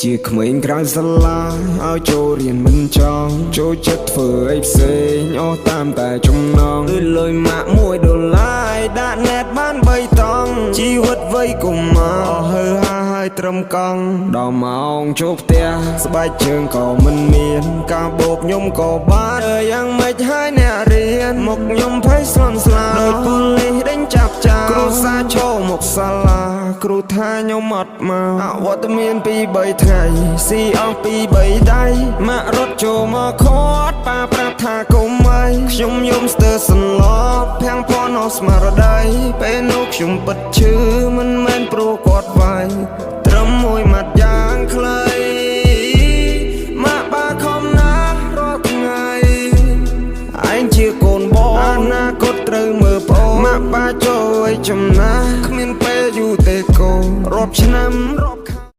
ជាក្មេងក្រៅសាលាឲ្យចូលរៀនមិនចង់ចូលចិត្តធ្វើអីផ្សេងអស់តាមតែចំណងដូចលុយម៉ាក់1ដុល្លារដាក់ណែតបាន3តង់ជីវិតវ័យកុមារអស់ហើហាហើយត្រឹមកង់ដល់ម៉ោងចូលផ្ទះស្បែកជើងក៏មិនមានការបោកខ្ញុំក៏បានយ៉ាងម៉េចហើយអ្នករៀនមកខ្ញុំភ័យស្លន់ស្លាដោយប៉ូលីសដេញចាប់ចោលគ្រូសាឈរមកសាលាគ្រូថាខ្ញុំអត់មកអវត្តមានពី3ថ្ងៃស៊ីអស់ពី3ដៃម៉ាក់រត់ចូលមកខាត់ប៉ាប្រាប់ថាកុំអីខ្ញុំយំស្ទើរសន្លប់ភាំងភ័ណ្ឌអស់ស្មារតីពេលនោះខ្ញុំពិតឈឺមិនមែនព្រោះគាត់វាយត្រឹមមួយម៉ាត់យ៉ាងខ្លីម៉ាក់បាខំណាស់រាល់ថ្ងៃឯងជាកូនបងអនាគតត្រូវមើលប្អូនម៉ាក់បាចូលឲ្យចំណាស់គ្មានពេលយូរទេកូនរាប់ឆ្នាំរាប់